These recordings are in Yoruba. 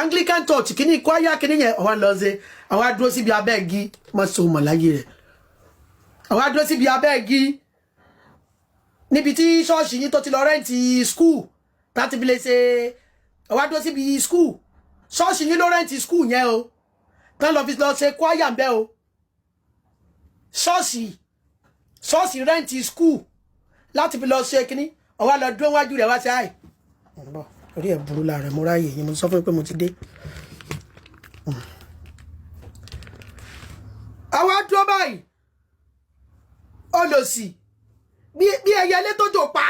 Anglican Church kìíní kwaya kìíní yẹn, ọ̀wá lọ ṣe àwa dúró síbi abẹ́ igi. Má so mọ̀ láyé rẹ̀. Àwa dúró síbi abẹ́ igi níbi tí ṣọ́ọ̀ṣì yín tó ti lọ rent school láti fi lè ṣe. Àwa dúró síbi school, ṣọ́ọ̀ṣì yín ló rent school yẹn o, tán lọ fi lọ ṣe kwaya ń bẹ́ o. Ṣọ́ọ̀ṣì rent school láti fi lọ ṣe kínní. Ọwọ́ lọ dúró wájú rẹ̀ wá sí àì. Orí ẹ̀ burú láàrẹ̀. Mo ráyè yín, mo sọ fún yín pé mo ti dé. Àwa dúró báyìí, olòṣì bí ẹyẹlé tó jò pa,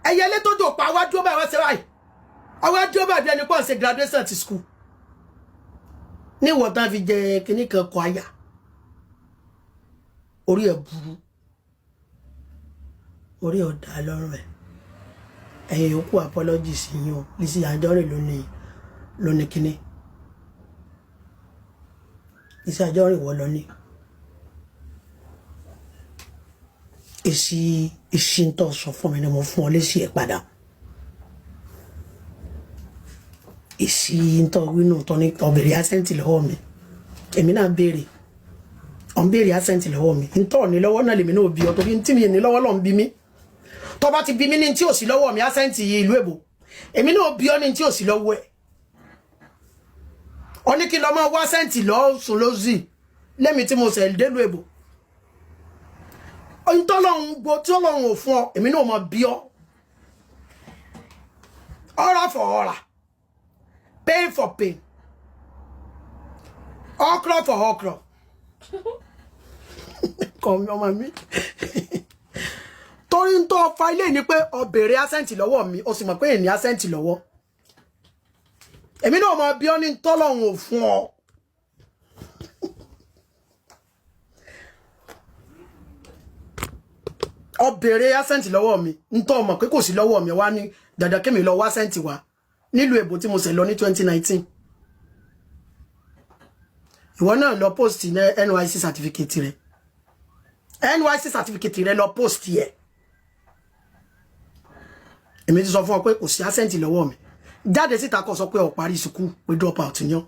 ẹyẹlé tó jò pa. Àwa dúró báyìí, wá ṣe báyìí, àwa dúró báyìí bí ẹni pọ̀ ń ṣe graduation ti school ní ìwọ̀n tán fi jẹ kínní kan kọ àyà. Orí ẹ̀ burú, orí ẹ̀ ọ̀dà lọ́rùn ẹ̀. Ẹ̀yin yòókù, apology sí yín o. Lizzy Anjorin ló ní kínní. Lizzy Anjorin, wọ́ lọ ní èsì ń tọ́ sọ fún mi ni mo fún ọ lésì ẹ̀ padà. Èsì ń tọ́ wínú tọ́ ní ọ̀bẹ̀rẹ̀ accent lọ́wọ́ mi, èmi náà béèrè, ọ̀ ń béèrè accent lọ́wọ́ mi. Ń tọ́ ní lọ́wọ́ náà lèmi náà bí ọ, torí tí mi ní lọ́wọ́ lọ́n bí mi. Tó bá ti bí mi ní tí ò sí lọ́wọ́ mi, accent ìlú èbò, èmi náà bí ọ ní tí ò sí lọ́wọ́ ẹ̀. Ọ ní kí n lọ máa wá accent lọ́sùn lọ́sì lẹ́mi tí mo sẹ̀ délùú èbò. Ntọ́lọ́hún gbó tí ọlọ́run ò fún ọ, èmi náà mọ̀ bí ọ. Ọ̀rá for ọ̀rá, pain for pain, okra for okra. Kọ́ mi ọmọ mi, torí ń tọ́ fa ilé ni pé ọ béèrè accent lọ́wọ́ mi, o sì mọ̀ pé èní accent lọ́wọ́, èmi náà mọ̀ bí ọ ní ntọ́lọ́hún ò fún ọ. Ọ béèrè accent lọ́wọ́ mi, ntọ́ mọ̀ pé kò sí lọ́wọ́ mi, wá ní dandan kémi lọ wá accent wá nílùú èbó tí mo ṣẹ̀ lọ ní 2019. Ìwọ náà lọ post ní NYSC certificate rẹ, NYSC certificate rẹ lọ post yẹ. Èmi ti sọ fún ọ pé kò sí accent lọ́wọ́ mi. Jáde síta kó sọ pé ọ parí sukú, pé drop out yan.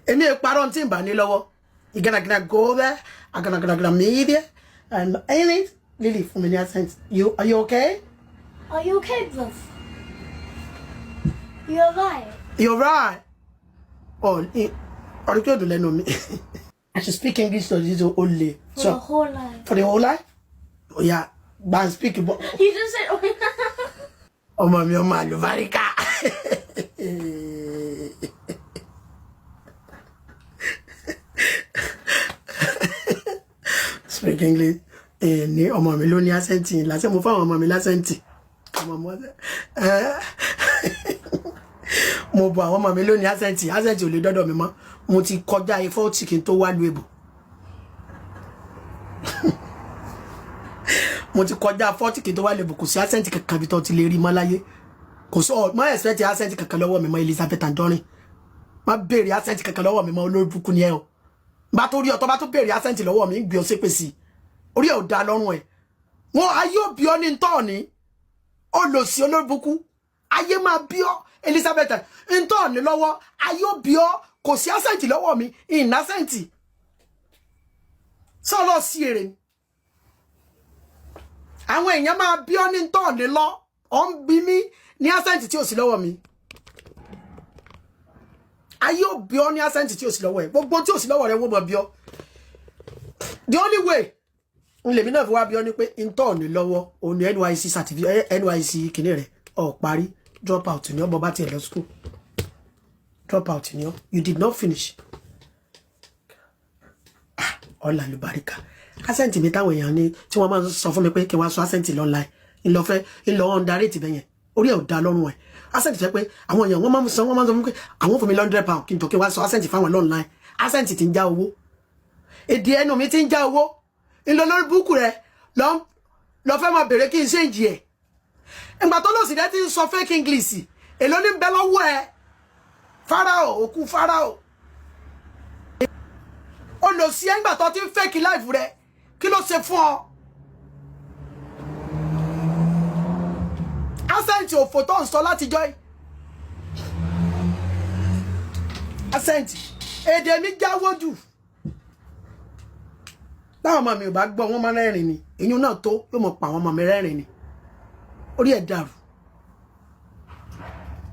Èmi ò parọ́ tí ń bà ní lọ́wọ́. Ìgànàgànà go there, àgànàgànà mi there and ain't Lily fún mi ní accent. You are you okay? Are you okay, bruv? You're right. You're right. Oh, ọ̀rẹ́ kí o dùn lẹ́nu mi. I should speak English to this only. For So the whole life. For the whole life? Oh yeah, but speak. You just said. Ọmọ mi, ọmọ àlùbáríkà. Speak English. Eh, ní ọmọ mi ló ní accent lásẹ̀, mo fáwọn ọmọ mi l'accent. Ọmọ mi mo bọ àwọn ọmọ mi ló ní accent. Accent ò lè dọ́dọ̀ mi mọ́. Mo ti kọjá ifọ́ tí kí n tó wá lu èbò. Mo ti kọjá 40 kí n tó wá lu èbò. Kò sí accent kankan bí tó ti lè rí mọ́ láyé. Kò sí ọ mọ́ expect accent kankan lọ́wọ́ mi mọ́. Elizabeth Anjorin, má béèrè accent kankan lọ́wọ́ mi mọ́. Olórí burúkú ni ẹ o. Bá tó rí ọ tó bá tó béèrè accent lọ́wọ́ mi, ń gbé ọ ṣépè sí i. Orí ẹ̀ ò da lọ́rùn ẹ̀. Wọn ayé ò bí ọ ní ntọ́ ní olòṣì olórí burúkú. Ayé máa bí ọ, Elizabeth, ntọ́ ní lọ́wọ́. Ayé ò bí ọ. Kò sí accent lọ́wọ́ mi, ìnà accent sọlọ sí èrè ni. Àwọn èèyàn máa bí ọ ní ntọ́ ní lọ. Ọ ń bí mi ní accent tí ò sí lọ́wọ́ mi. Ayé ò bí ọ ní accent tí ò sí lọ́wọ́ ẹ̀. Gbogbo tí ò sí lọ́wọ́ rẹ̀ wọ́n mọ̀ bí ọ. The only way n lèmi náà fi wá bí ọ ní pé ntọ́ ní lọ́wọ́ òun ní NYSC certificate, NYSC kìíní rẹ̀ ọ̀ parí, drop out ní ọmọ bá tiẹ̀ lọ school, drop out ní ọ. You did not finish. Ah, ọ̀là lùbáríkà. Accent mi táwọn èèyàn ní tí wọ́n máa ń sọ fún mi pé kí wọ́n sọ accent online ńlọfẹ́ ńlọ underrate bẹ́yẹn. Orí ẹ̀ ò da lọ́rùn ẹ̀. Accent fẹ́ pé àwọn èèyàn wọ́n máa ń sọ fún mi pé àwọn fún mi £100 kí n jọ kí wọ́n sọ accent fáwọn online. Accent ti ń já owó, èdè ẹnu mi ti ń já owó. Ńlọ lórí búùkù rẹ lọ fẹ́ máa bèrè kí n ṣe ń jì ẹ̀. Ìgbà tó lòsì rẹ ti ń sọ fake English, èló ní bẹ lọ́wọ́ ẹ? Farao, òkú Farao, olòsì ẹ. Ńgbà tó ti ń fake life rẹ, kí ló ṣe fún ọ? Accent òfò tó ń sọ látijọ́ yìí. Accent èdè mi jáwó jù. Táwọn ọmọ mi ò bá gbọ́, wọ́n máa rẹ́rìn ni. Èyí náà tó yóò mọ̀ pa àwọn ọmọ mi rẹ́rìn ni. Orí ẹ̀ dàrú.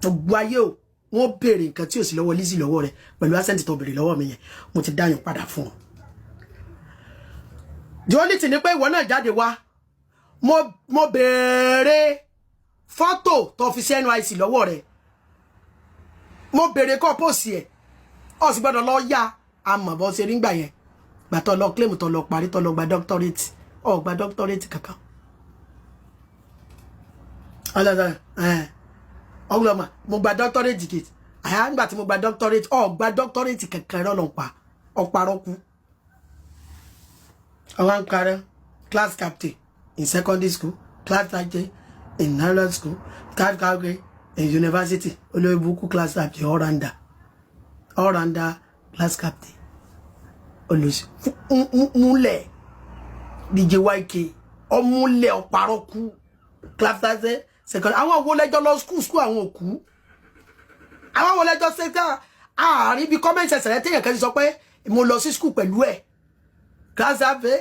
Gbogbo ayé o, wọ́n béèrè nǹkan tí ò sí lọ́wọ́ Lizzy lọ́wọ́ rẹ̀ pẹ̀lú accent tó béèrè lọ́wọ́ mi yẹn. Mo ti dáyàn padà fún ọ. The only thing ni pé ìwọ náà jáde wá, mo béèrè fọ́tò tó fi sí NYSC lọ́wọ́ rẹ̀. Mo béèrè kọ́ post ẹ̀, ọ̀ sì gbọ́dọ̀ lọ yá. Àmọ́ bọ́ ṣe rí ngbà yẹn, gbà tó lọ claim, tó lọ parí, tó lọ gba doctorate, ọ̀ gba doctorate kankan. Ọlọ́dọ̀ ọlọ́mọ, mo gba doctorate kit àyà. Nígbà tí mo gba doctorate, ọ̀ gba doctorate kankan. Ẹ̀rọ lọ́n pa ọ̀parọ́ kú. Ọwọ́ ń parẹ́. Class captain in secondary school, class captain in nylon school, class captain in university. Olórí burúkú, class captain, all-rounder, all-rounder class captain. Olùsí múlẹ̀ DJ YK ọmúlẹ̀ ọ̀parọ́ kú. Class captain second. Àwọn wo lẹ́jọ́ lọ school school? Àwọn òkú, àwọn wo lẹ́jọ́ ṣe ká àárín bíi comment section rẹ téèyàn kan ti sọ pé mo lọ sí school pẹ̀lú ẹ̀? Class captain,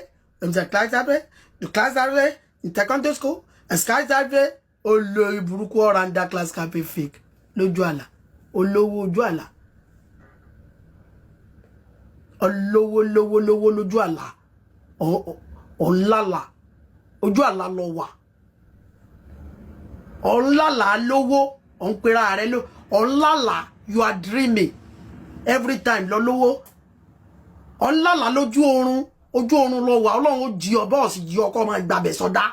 class captain, the class captain in secondary school and class captain. Olórí burúkú, all-rounder class captain, fake lójú àlà, olówó ojú àlà, olówó lówó lówó lójú àlà, ọ̀nlàlà ojú àlà lọ wà, ọ̀nlàlà lówó, ọ̀npẹ̀rẹ̀ rẹ ló ọ̀nlàlà. You are dreaming every time lọ lówó, ọ̀nlàlà lójú oorun, ojú oorun lọ wà. Ọlọ́run ó jí ọ, bọ́ọ̀sì jí ọkọ máa gbàbẹ̀ sọdá.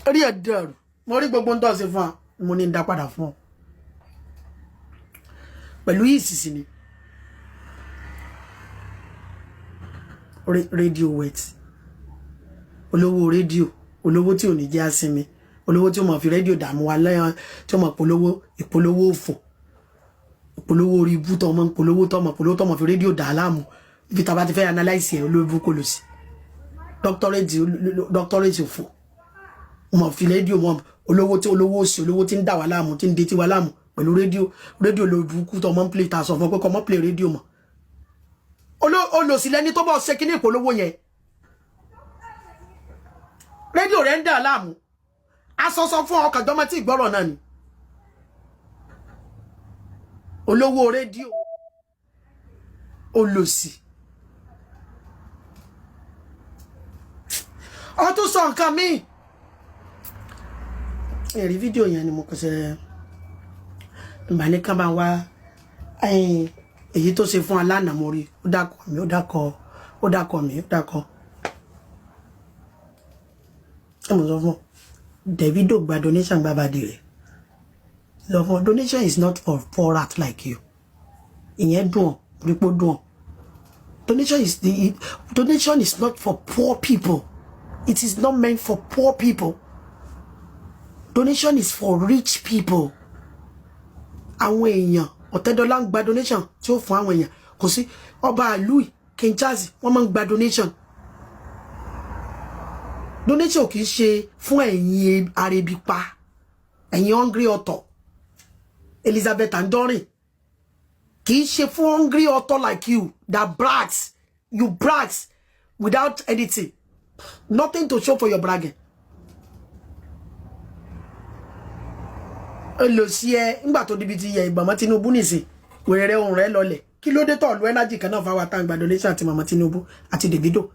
Rí ẹ̀ dẹ̀rù. Mo rí gbogbo ń tọ́ sí fún wa, mo ní ń dá padà fún ọ pẹ̀lú ìsìsì ni. Rédíò wet, olówó rédíò, olówó tí ò ní jẹ́ àsinmi, olówó tí ó mọ̀ fi rédíò dààmú wa lẹ́yìn, tí ó mọ̀ polówó ìpolówó òfò, ìpolówó orí ibú, tó ọmọ ń polówó, tó ọmọ polówó, tó ọmọ fi rédíò dà á láàmú. Ibi tá a bá ti fẹ́ analyse ẹ̀, olórí ibú kò lò sí doctorate, doctorate òfò, mọ̀ fi rédíò mọ̀. Olówó tí olówó òsì, olówó tí ń dà wá láàmú, tí ń detí wá láàmú pẹ̀lú rédíò, rédíò lórí burúkú tó ọmọ ń play. Ta sọ fún ọ pé kọ́ mọ́ play rédíò mọ́. Olòsì lẹni tó bọ́ ṣe kíní ìpolówó yẹn. Rédíò rẹ̀ ń dà láàmú. Asọsọ fún ọkàn jọmọ tí ìgbọ́rọ̀ náà ni. Olówó rédíò, olòsì. Ọ tún sọ nǹkan míì. Ẹ̀rí fídíò yẹn ni mo kàn ṣe ìgbà ní ká máa wá èyí tó ṣe fún alánà. Mo rí ó dákọ̀ mi, ó dákọ̀, ó dákọ̀ mi, ó dákọ̀ ẹ. Mo sọ fún Davido gba donation, gba bàdì rẹ̀ sọ fún. Donation is not for poor rat like you. Ìyẹn dùn ọ́ rípò dùn ọ́. Donation is not for poor people. It is not meant for poor people. Donation is for rich people. Àwọn èèyàn Ọ̀tẹ́dọ́lá ń gba donation tí ó fún àwọn èèyàn. Kò sí ọba ìlú King Charles, wọ́n máa ń gba donation. Donation kì í ṣe fún ẹ̀yin arebipa, ẹ̀yin hungry ọ̀tọ̀. Elizabeth Anjorin, kì í ṣe fún hungry author like you that brags. You brags without anything, nothing to show for your bragging. Olùsí ẹ ńgbà tó débi ti yẹ ìgbàmọ́ Tinubu nìsín, wèrè ohun rẹ lọlẹ̀. Kí ló dé tó lu energy kan náà fáwọn àtàǹgbà donation àti màmá Tinubu àti Davido?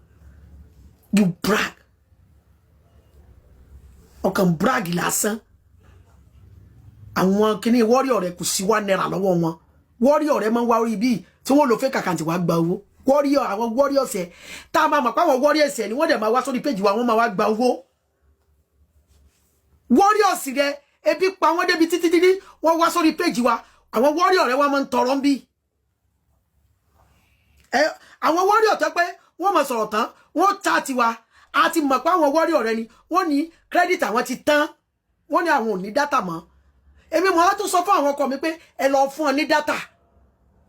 You brag, ọkàn brag lásán. Àwọn kìíní warrior rẹ kò sí ₦1 lọ́wọ́ wọn. Warrior rẹ máa ń wá orí bíi tí wọ́n lò fake account wá gba owó. Warrior, àwọn warriors ẹ tá a máa mọ̀ pé àwọn warriors ẹ ni wọ́n dẹ̀ máa wá sórí péjì wa, wọ́n máa wá gba owó. Warriors rẹ, ebi pa wọ́n débi títí títí wọ́n wá sórí péjì wa. Àwọn warrior rẹ wọ́n máa ń tọrọ ń bí ẹ. Àwọn warrior tó pé wọ́n máa sọ̀rọ̀ tán, wọ́n ta tiwa. A ti mọ̀ pé àwọn warrior rẹ ni wọ́n ní credit àwọn ti tán, wọ́n ní àwọn ò ní data mọ́. Èmi mọ̀ á tún sọ fún àwọn ọkọ mi pé ẹ lọ fún ọ ní data.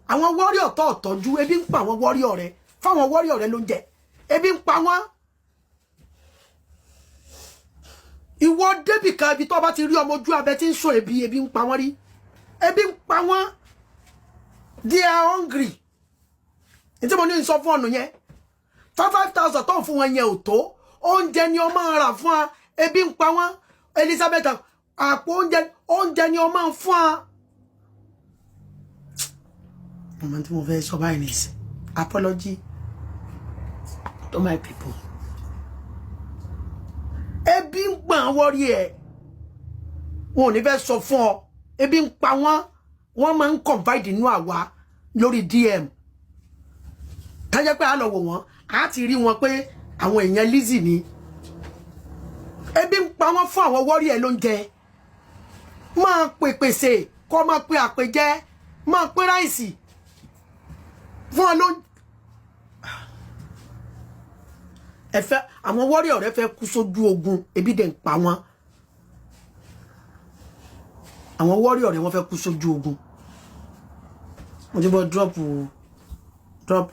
Àwọn warrior tó tọ́jú, ebi ń pa àwọn warrior rẹ. Fáwọn warrior rẹ ló ń jẹ, ebi ń pa wọ́n. Ìwọ débì kan, ibi tó bá ti rí ọmọ ojú abẹ tí ń sọ ebi, ebi ń pa wọ́n rí, ebi ń pa wọ́n. They are hungry. Ní tí mo ní sọ fún ọ̀nà yẹn, 5,000 tó ń fún wọn yẹn ò tó. Oúnjẹ ni ọ máa rà fún wa, ebi ń pa wọn. Elizabeth, àpò oúnjẹ, oúnjẹ ni ọ máa ń fún wa. Ọmọ tí mo fẹ́ sọ báyìí nìsín, apology to my people. Ebi ń gbọ̀n wọ́rí ẹ̀, wọn ò ní fẹ́ sọ fún ọ. Ebi ń pa wọ́n. Wọ́n máa ń confide inú àwa lórí DM, tájẹ́ pé a lọ wò wọ́n, a ti rí wọn pé àwọn èèyàn Lizzy ni. Ebi ń pa wọ́n. Fún àwọn wọ́rí ẹ̀ lóúnjẹ, máa pè pèsè kọ́, máa pe àpèjẹ, máa pín rice fún ọ ló. Ẹ fẹ́ àwọn wọ́rí ọ̀rẹ́ fẹ́ kú sójú ogun, ebi dẹ̀ ń pa wọ́n. Àwọn wọ́rí ọ̀rẹ́ wọn fẹ́ kú sójú ogun. Mo ti bọ́ drop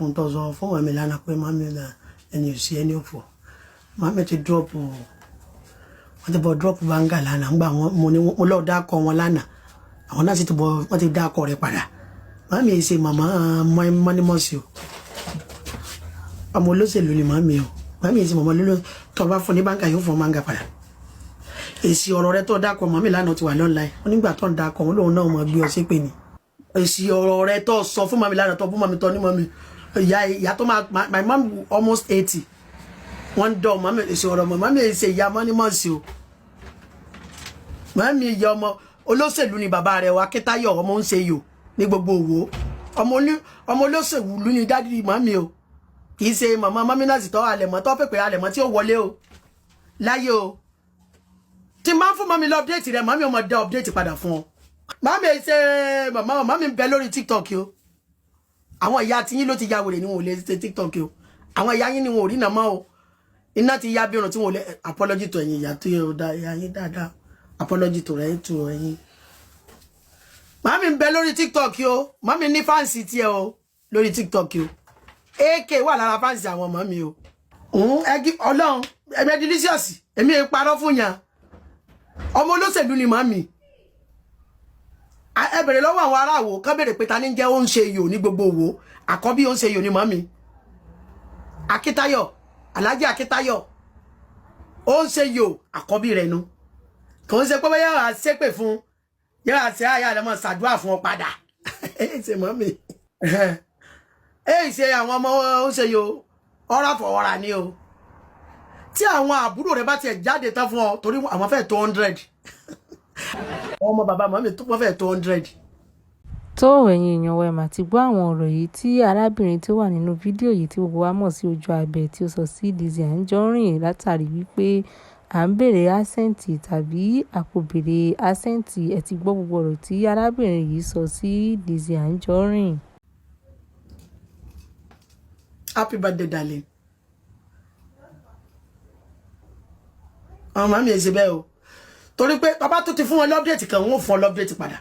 ń tọ́ sọ fún ẹ̀mí lánàá pé màmí náà ẹni ò sí ẹni ò fọ̀. Màmí ti drop, wọ́n ti bọ́ drop banga lánàá. Ńgbà wọn mo ní mo lọ́ọ́ dákọ̀ wọn lánàá, àwọn náà sì ti bọ́, wọ́n ti dákọ̀ rẹ̀ padà. Màmí yìí ṣe màmá mọ́nímọ́sí o, ọmọ olóṣèlú ni màmí o. Màmí yìí ṣe màmá olóṣèlú. Tó bá fún ní báńkà, yóò fún báńkà padà. Èsì ọ̀rọ̀ rẹ tó dákọ̀ màmí lánàá ti wà lọ́nà ẹ̀. Onígbà tó ń dákọ̀ wọn lòun náà mọ̀ gbé ọ ṣépè ni. Èsì ọ̀rọ̀ rẹ tó sọ fún màmí lánàá, tó fún màmí tó ní màmí ìyá ìyá tó máa, my mom almost 80, wọ́n ń dọ̀ màmí. Èsì ọ̀rọ̀ màmí yìí ṣe ìyá mọ́nímọ́sí o. Màmí ìyá ọmọ olóṣèlú ni bàbá rẹ̀ wa Akíntayọ̀, ọmọ ń ṣe yò ní gbogbo òwò. Ọmọ olóṣèlú ni daddy màmí o. Kì í ṣe màmá mọ́mínàsì tó alẹ̀mọ́ tó pèpè alẹ̀mọ́ tí ó wọlé o láyé o. Tí máa ń fún màmí lọ update rẹ̀, màmí ọmọ dá update padà fún ọ. Màmí ṣe màmá, màmí ń bẹ lórí TikTok o. Àwọn ìyá tiyín ló ti ya wèrè ni wọn ò lè ṣe TikTok o. Àwọn ìyá yín ni wọn ò rí nà mọ́ o. Iná ti ya bí irun tí wọn ò lè. Apology to ẹ̀yin ìyá tó yẹ o, dá ìyá yín dáadáa. Apology to rẹ̀ to ẹ̀yin. Màmí ń bẹ lórí TikTok o. Màmí ní fans tiẹ̀ o lórí TikTok o. AK wà lára fans àwọn màmí o. Ẹgí ọlọ́run ẹ̀mí delicious, èmi ò parọ́ fún yàn. Ọmọ olóṣèlú ni màmí. Ẹ bèrè lọ́wọ́ àwọn aráàwò kán bèrè pé ta ní jẹ́ ó ń ṣe yò ní gbogbo òwò. Àkọ́bí ó ń ṣe yò ní màmí. Akíntayọ̀, Alhaji Akíntayọ̀ ó ń ṣe yò, àkọ́bí rẹ̀ nu. Kò ń ṣe pé bóyá wàá ṣépè fún yàrá ṣe àyà rẹ̀ mọ̀ ṣàdúrà fún ọ padà. Ẹ ṣe màmí, ẹ ṣe àwọn ọmọ ó ń ṣe yò ọ̀rá fọ̀ ọ̀rà ni o. Tí àwọn àbúrò rẹ̀ bá tiẹ̀ jáde tán fún ọ, torí àwọn fẹ́ẹ̀ tó 100, ọmọ bàbá màmí tó wọ́n fẹ́ẹ̀ tó 100. Tó ẹ̀yin èèyàn wa, ẹ̀ mà ti gbọ́ àwọn ọ̀rọ̀ yìí tí arábìnrin tó wà nínú fídíò yìí tí gbogbo wa mọ̀ sí Ojú Abẹ tí ó sọ sí Lizzy Anjorin látàrí wípé à ń béèrè accent tàbí a kò béèrè accent. Ẹ ti gbọ́ gbogbo ọ̀rọ̀ tí arábìnrin yìí sọ sí Lizzy Anjorin. Happy birthday, darling. Àwọn màmí ẹ̀ ṣe bẹ́ẹ̀ o, torí pé bàbá tó ti fún wọn l' update kan, wọn ò fún ọ l' update padà.